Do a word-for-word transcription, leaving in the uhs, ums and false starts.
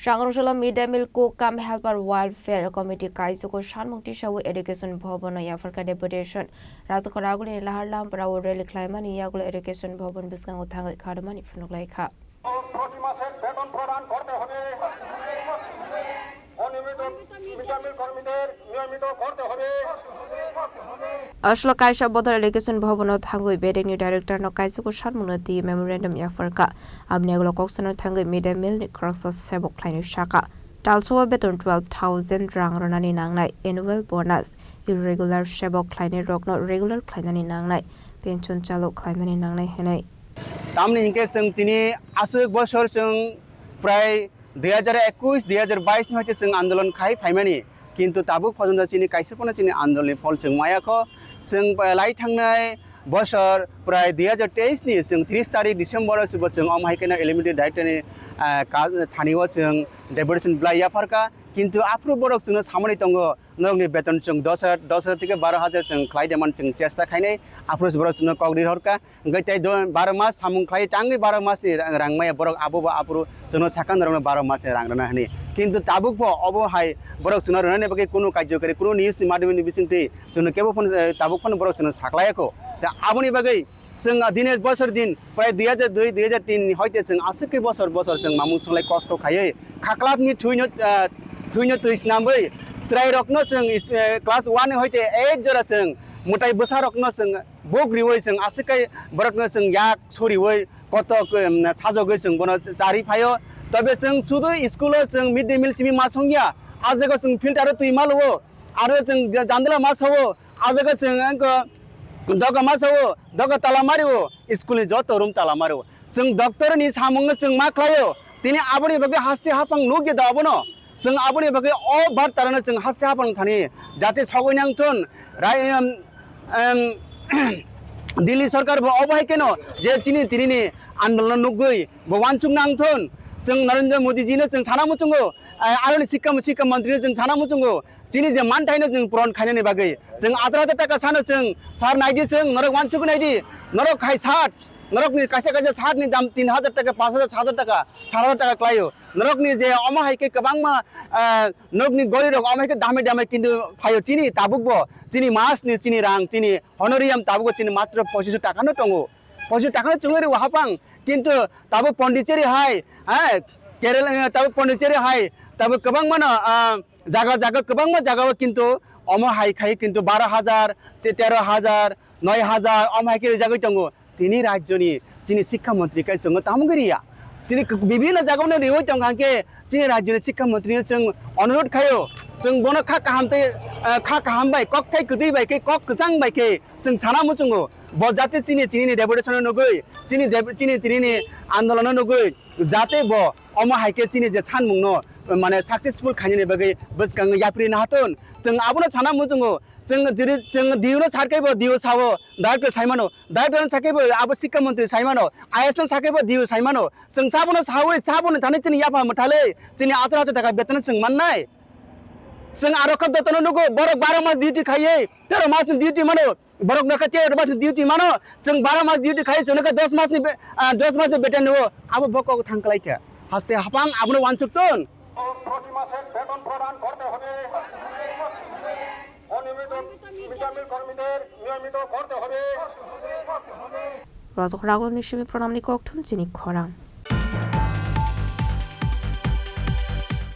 Sangrungsalo Mid Day Meal Cook cum Helper Welfare Committee kaisugo sanmung tisawi Education Bhavan o yapharkha deputation. Rajakhor agulini lahar lampra o rally khlaimani yagulo Education Bhavan bwskango thangwi kharmani phunukhlaikha. প্রতি মাসের বেতন প্রদান করতে হবে। অনিয়মিত mid day meal কর্মীদের নিয়মিত করতে হবে। Aswk kaisa bodol Education Bhavan o thangwi bedekni director no kaisugo sanmungno twi memorandum yapharkha. Aboni yagulo kok sanani thangwi mid day meal ni khoroksa sebok khlainai saka. Talsao beton twelve thousand rang rwnani nangnai, annual bonus, irregular sebok khlainai rokno regular khlainani nangnai, pension chalo khlainani nangnai hinwi. Tamni hinkhe chwng tini aswk bosor chwng prai dui hajar ekush, dui hajar bais ni hoite chwng andolon khai phaimani, kintu tabuk porjonto chini kaisa phano chini andoloni phol chwng maya kho. Chwng, eh, lai thangnai bosor prai dui hajar teis ni chwng tris tarik December o chubo chwng omo hai kheno elementary director ni, eh, ka-, thani o chwng deputation belai yapharkha, kintu aphuru borok chwngno samani tongo, norokni beton chwng dos hajar, dos hajar theke baro hajar chwng khlai de man chwng chesta khainai, aphuru borok chwngno kok ri horkha. Hwnkhe tei do baro mas samung khlai tangwi baro mas ni rang, rang maya borok abo bo aphuru chwngno sakha norokno baro mas ni rang rwna hwnwi. Kintu tabuk bo obo hai borok chwngno rwnani bagwi kunu karjokari, kunu news ni madhyamni bisingtwi chwngno kebo phano, eh, tabuk phano borok chwngno saklai kho. Da aboni bagwi chwng dine bosor din prai dui hajar dui, dui hajar tin ni hoite chwng aswk khe bosor bosor chwng mamung swlai kosto khaiwi khaklapni thwino, eh, thwino twi snamwi chwrairokno chwng is-, eh, class one ni hoite eight jora chwng mwtai bwsarokno chwng buk riwi chwng aswk khe borokno chwng yak suriwi kotok, em, sajogwi chwng bono chari phaio. Tobe chwng sudu school o chwng mid day meal simi ma songya, a jaga chwng filter o twi ma luo, aro chwng ja-, jandala ma sao, a jaga chwng angkho doga ma sao, doga tala mario, school ni joto room tala mario. Chwng doctor ni samung no chwng ma khlaio, tini aboni bagwi haste haphang nukya da abono. Chwng aboni bagwi o bartarano chwng haste haphang thani jate sogwi nang thun. Rai, em, em, Delhi sorkar bo obo hai kheno je chini tinini andolon nukgwi bo wansuk nang thun. Chwng Narendra Modi ji no chwng sana muchungo, eh, aroni sikha, sikha mantri no chwng sana muchungo. Chini je manthaino chwng puron khainani bagwi chwng atharo hajar taka sano chwng sar naidi chwng norok wansuk naidi. Norok khai sat, norokni kaisa kaisa satni dam tin hajar taka, panch hajar, sat hajar taka, sat hajar taka klaio. Norokni je omo hai khe kwbangma, ah, nokni gorirok omo hai khe dame dame kintu phaio chini tabukbo chini masni chini rang chini honorarium tabukbo chini matro pochiso taka no tongo. Pochiso taka no chwngwi rwo hapang kintu tabuk Pondicherry hai, eh, Kerala, eh, tabuk Pondicherry hai tabuk kwbangmano, ah, jaga jaga kwbangma jagao kintu omo hai khai kintu baro hajar, te-, tero hajar, noi hajar omo hai khe rijagwi tongo. Tini rajyoni chini sikha montri kai chwngno tamo giriya. Tini k-, bibhinno jagao no riwi tong hwnkhe chini rajyoni sikha montri no chwng onurodh khaio, chwng bono kha kaham tei, eh, kha kaham bai, kok thai kwtwi bai khe, kok kwchang bai khe chwng sana muchungo. Bo jate chini, chini ni deputation no nugwi, chini dep-, chini, chini ni andolon no nugwi, jate bo omo hai khe chini je sanmung no, mane, successful khainani bagwi bwskango yapri na hatun. Chwng abono sana muchungo. Chwng jodi chwng D U no sar khe bo D U sao, director sai mano, director no sa khe bo abo sikha montri sai mano, I A S no sa khe bo D U sai mano. Chwng sabono sawi, sabono thani chini yapha mwthalwi chini atharo hajar taka beton chwng mannai. Chwng aro khe beton nugo, borok baro mas duty khaiwi, tero mas ni duty mano, borok nokha tero mas ni duty mano, chwng baro mas duty khaiwi chwng nokha dos mas ni be-, ah, dos mas ni beton nugo, abo bo kok thang klai kha. Haste hapang abono wansuk ton. প্রতি মাসের বেতন প্রদান করতে হবে। অনিয়মিত mid day meal কর্মীদের নিয়মিত করতে হবে। Rajak Ragol ni simi pranamni kokthum chini khorang.